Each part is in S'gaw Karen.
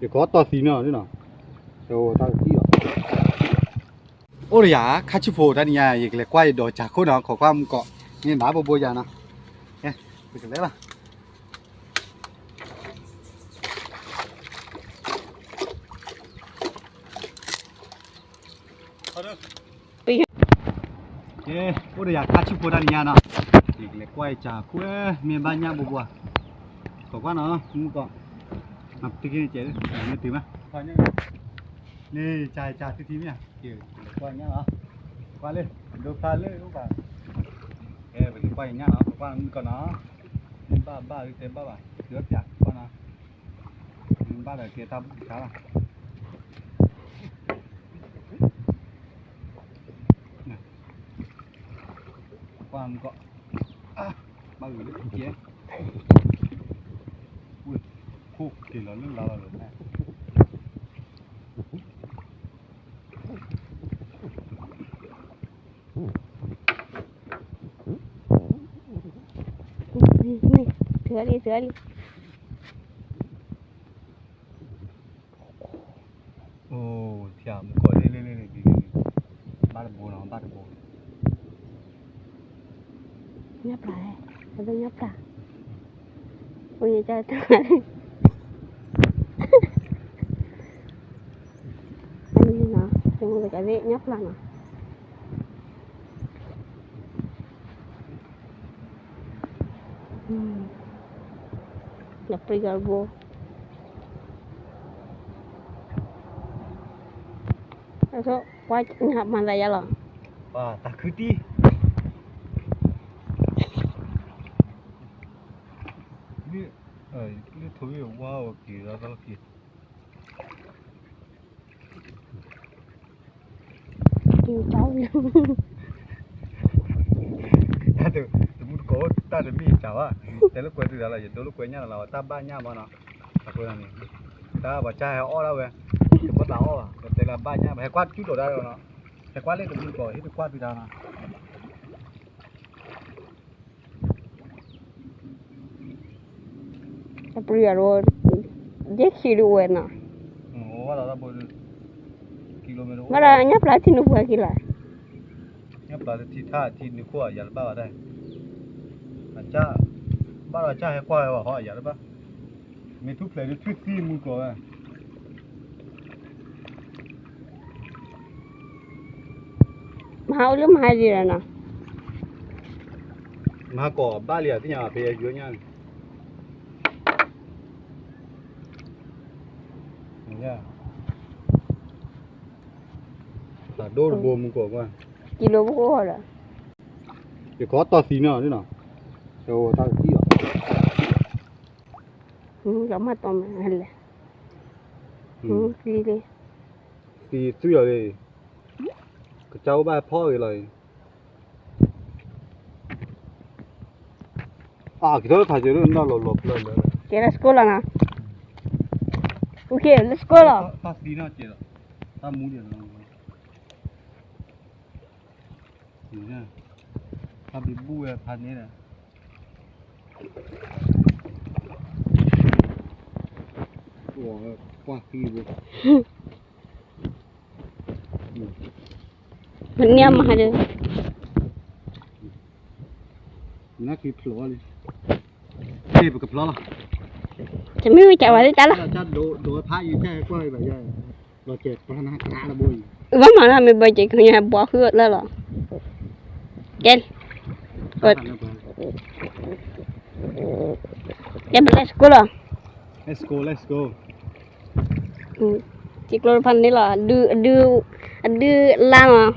ယကီတီၢ်သံနီၤနီၤ, တၢ်ကသံၣ်လီၤ. အိၣ်ဒီးယၤ ခါဆူၣ်ဖိတၢ်နံၤညါ ယကလဲၤကွၢ်ယဒိးစၢ်ခိၣ်နီၤ, ခိးကွၢ်မုၢ်ကီး, မ့ၢ်ဘၣ်ဘိဘိယၤနီၤ, ကဲ, ပကလဲၤလီၤ. ကဲ, အိၣ်ဒီးယၤခါဆူၣ်ဖိတၢ်နံၤညါနီၤ, ယကလဲၤကွၢ်ယစၢ်ခိၣ် မ့ၢ်ဘၣ်ညၣ်ဘိဘိဧါ, ခိးကွၢ်နီၤ မုၢ်ကီး, တက့ၢ်န့ၣ်ကဲ, မ့ၢ်တုၤမး, န့ၣ် စၢ်စၢ်ထံထံမ့ၢ်ဧါ, ကဲ, ကလဲၤကွၢ်ညၣ်လီၤ, ကွၢ်လၢ ဒိဖျါလၢအိၣ်ဘၣ်, ကဲ, ပလဲၤကွၢ်ယညၣ်လီၤ, ကွၢ်မုၢ်ကီးနီၤ, မ့ၢ်ဘၣ်ဘၣ်လၢတဲဘၣ်ဘၣ်, တုၤဝဲပၠးကွၢ်နီၤ, မ့ၢ်ဘၣ်ဒီးကဲတၢ်ဘူၣ်တခါလီၤ. ကွၢ်မုၢ်ကီး, ဘၣ်ဂ့ၤလၢကဲ, ဝ့ၢ်, ခိၣ်က့ၤလီၤလၢလါလီၤလၢၤ, အိၣ်, ထံၣ်မုၢ်ကီးလ့လ့လ့လ့, ဘၣ်တဘိနီၤ, ဘၣ်တဘိ, ညၣ်ပျၢ်, အဝဲညၣ်ပျၢ်, အိၣ်ယကၢ်တၢ်, အန့ၣ်နီၤ, ယမ့ၢ်ကသ့ၣ်ညၣ်ပျၢ်နီၤ. ဒီးပျံၤကီးတဘိ, ပှၤညၣ်မၤသးယါလီၤ, ပှၤတၢ်ခုတံၢ်, လၢထိးဝံၤဝါအီၤက့ၤဒီးတၢ်လီၢ်ခံ တၢ်တ, တမူတကိးတၢ်တမ့ၢ်စှၤဘၣ်, တဲလိာ်ကွဲတုၤဒၣ်လီၤ, ယဒိလိာ်ကွဲညၣ်လီၤလီၤ, တၢ်ဘၣ်ညၣ်မးနီၤ, အဃိန့ၣ်, တၢ်ပှၤကၢ်ဟဲအီၣ်ဒၣ်ဝဲ, ယဘၣ်သးအီၣ်ဘၣ်, ပတဲလၢဘၣ်ညၣ်, ပဟဲကွၢ်ကၠူၣ်ဒိးတၢ်ဒီးနီၤ, ဟဲကွၢ်လၢတမူတကိး ဟ့ၣ်တကွၢ်တုၤတၢ်နီၤ. အပျံၤအီၤ, ယဲၢ်ခံဒုးဝဲနီၤ, ဘၣ်ဒီးညၣ်ပျၢ်ထံနုာ်ပှဲၤက့ၤလီၤ, ညၣ်ပျၢ်လၢထံထါထံနုာ်ခိၣ် ယၤတဘၣ်ဘၣ်ဒၣ်, ဘၣ်ဒီးကၢ်ဟဲကွၢ်ဝဲဘၣ်ဟီ ယၤတဘၣ်, မ့ၢ်ထူၣ်ဖျဲးဒုးထူၣ်သံမူကီးဝဲ မဟါအိၣ်လၢမဟါဒံးလီၤနီၤ, မဟါကီးဘၣ်လံ အသ့ၣ်ညါဖဲယညါန့ၣ်, တၢ်ဒိၣ်တဘိမူကီးကွၢ်, ကံလိပကအိၣ်ဒီး, ယခီတီၢ်သံနီၤနီၤ, တၢ်ကသံၣ်လီၤ, လီၤမၢ်တီမဲလဲၣ်, သံလံ, သံသွံၣ်လီၤလံ, ကစၢ်အိၣ်ဘၣ်ဖီၣ်ဂ့ၤလီၤအံၤ, အကထီၣ်ထးစၢၤလၢနီၢ်လီၤလီၤပျၢၤလၢ, ကဲ let's go လီၤနီၤ, okay let's go လီၤ, တၢ်သံနီၤကဲလီၤ, တၢ်မူဒံးလီၤ, တၢ်ဘံဘူဝဲဖးန့ၣ်ဒီး, ကွၢ်သံဘိ, မနံၤမဟါဒီး, နကဖျီလံ, ကဲ ပကဖျီလီၤ, တမ့ၢ်ဝဲကဝဲသ့ၣ်တၢ်လီၤ, ဒိးဝဲဖးယံၤ ကဲကွၢ်ဘၣ်ယၤ, လီၤကဲပှၤနၤကါတဘိအံၤ, ဘၣ်မၤလၢမ့ၢ်ဘၢက့ၤကညါဘှီဃုာ်လၢလီၤ, ကဲ, ကဲ let's go လီၤ, let's go let's go, စံးကျိဖးန့ၣ်လီၤ, အဒု, အဒု, အဒုလါမး,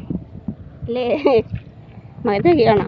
လဲၣ်, မၤကတၢၢ်က့ၤလီၤနီၤ.